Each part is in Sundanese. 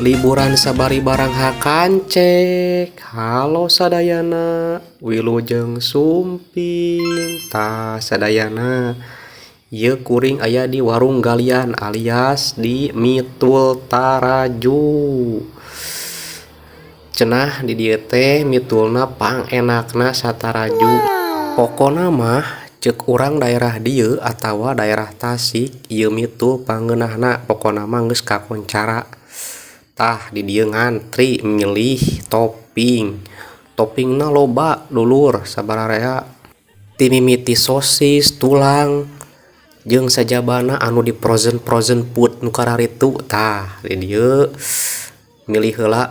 Liburan sabari barang hakancek. Halo sadayana, wilujeng sumping. Tah sadayana, ieu kuring aya di warung Galian alias di Mitul Taraju. Cenah di dieu teh mitulna pangenakna sataraju. Pokona mah ceuk urang daerah dieu atawa daerah Tasik ieu mitul pangeunahna pokona mah geus kakoncara. Tah di dieu ngantri milih topping. Toppingna loba dulur sabararea ti mimiti sosis, tulang jeung sajabana anu di frozen frozen food nu kararitu. Tah di dieu milih heula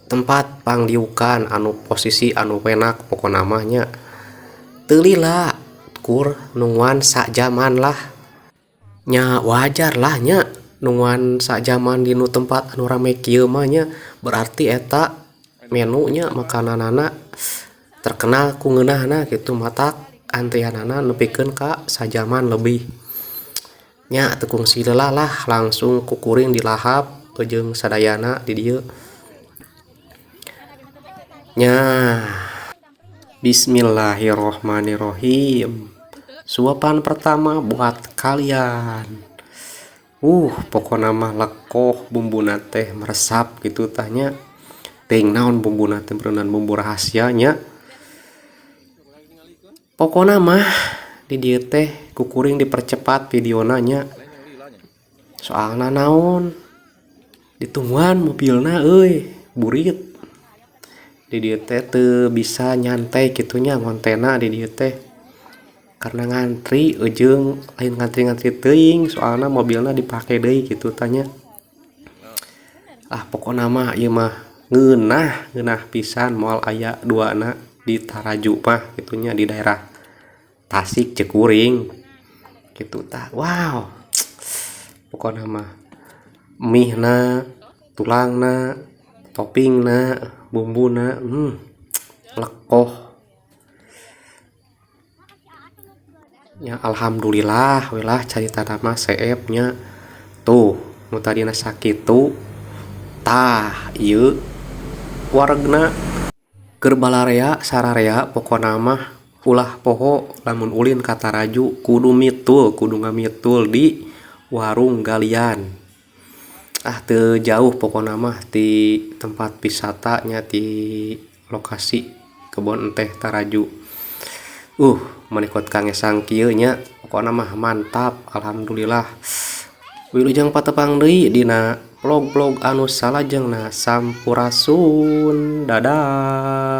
tempat pangdiukan anu posisi anu penak pokona mah nya. Teu lila kur nungguan sajaman lah. Nya wajar lah nya nungguan sajaman dinu tempat anu rame kieu mah nya berarti eta menunya makananana terkenal ku ngeunahna kitu matak antrianana nepikeun ka sajaman lebih. Nya teu kungsi lelah lah langsung ku kuring dilahap jeung sadayana di dieu. Nya bismillahirrohmanirrohim. Suapan pertama buat kalian. Pokona mah lekoh bumbuna teh meresap gitu tah nya. Teuing naon bumbuna teh beureunan bumbu rahasia nya. Pokona mah di dieu teh ku kuring dipercepat videona nya. Soalna naon? Ditungguan mobilna euy, burit. Di dieu teh teu bisa nyantai kitu nya ngontena di dieu teh. Karena ngantri jeung lain ngantri-ngantri teuing soalna mobilna dipake deui kitu tah nya. Ah pokona mah ieu mah ngeunah, ngeunah pisan moal aya duana di Taraju mah kitu nya di daerah Tasik ceuk kuring kitu tah. Wow. Pokona mah mihna, tulangna, toppingna, bumbuna, lekoh. Ya alhamdulillah we lah caritana mah seep nya. Tuh nu tadina sakitu tah ieu waregna keur balarea sararea pokona mah ulah poho lamun ulin ka Taraju kudu mitul kudu ngamitul di warung Galian. Ah teu jauh pokona mah ti tempat wisata nya ti lokasi kebon teh Taraju. Menikot kangesang kieu nya pokona mah mantap alhamdulillah. Wilujeng patepang deui dina vlog-vlog anu salajengna. Sampurasun, dadah.